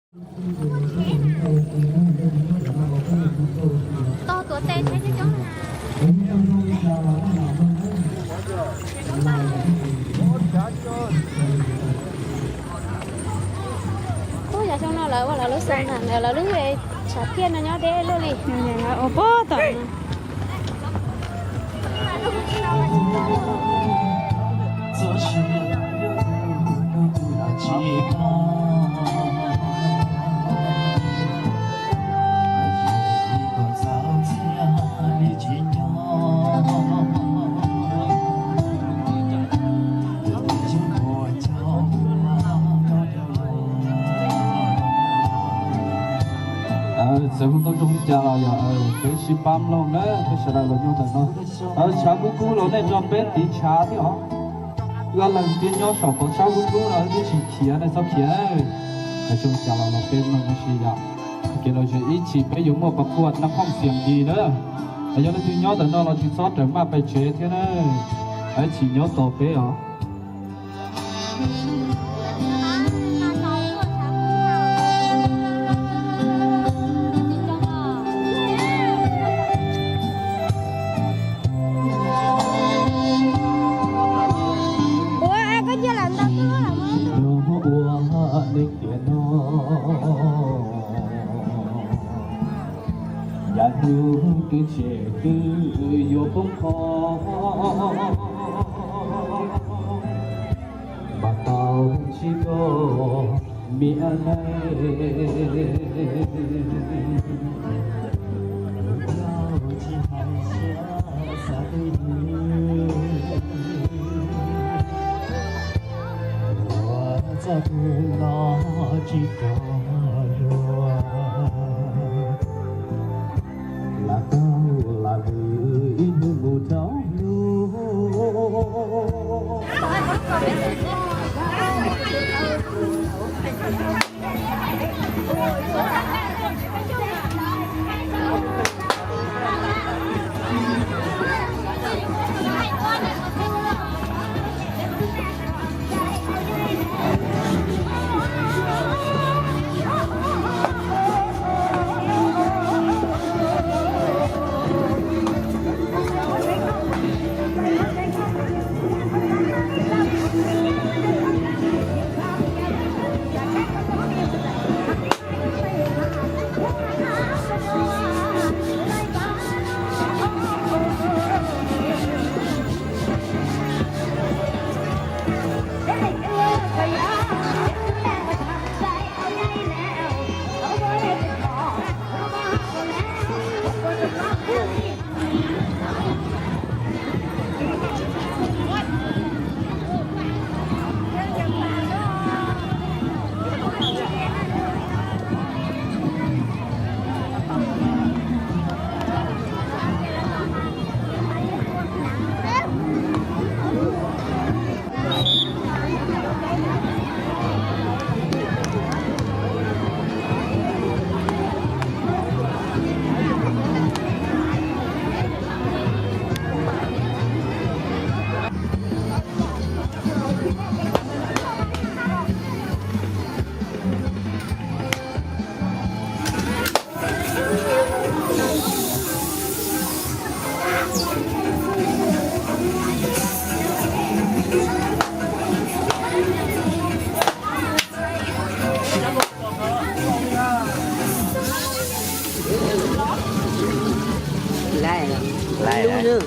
Tog tuav tes saib coob coob na. Ub, yog xyoo no lawv ua lawv lub xeem na, lawv lub tshav thiaj no nyob deb luaj li. Ua puag tom no. Txawm hu tau zoo li cas los yog peb sib pab mloog na, peb sawv daws los nyob ntawm no. Tshav kub kub los nej nrog peb tiv tshav thiab os. Ib leeg twb nyob saum tod tshav kub kub los twb tsis khiav, nej txhob khiav. Txawm zoo cas los los peb mloog ua si yom. Kev lom zem ib chim peb yuav muaj pas quaj naj khoom xiam dis na. Yog leej twg nyob ntawm no los tsis txhob rawm maj pes tsev thiab na. Ib chim nyob tos peb os. Ua, koj cia lam ntau tub lub los muab. Ua neej tiam no yam hnub twb tshem twb yuav poob qho, mas tau tsis tau miam neej. Tsis hais siab xav twj ywm, ua txoj twg los tsis rau luag. Lam tau lam vwm ib hnub mus rau lub. Laij, laij, ib lub.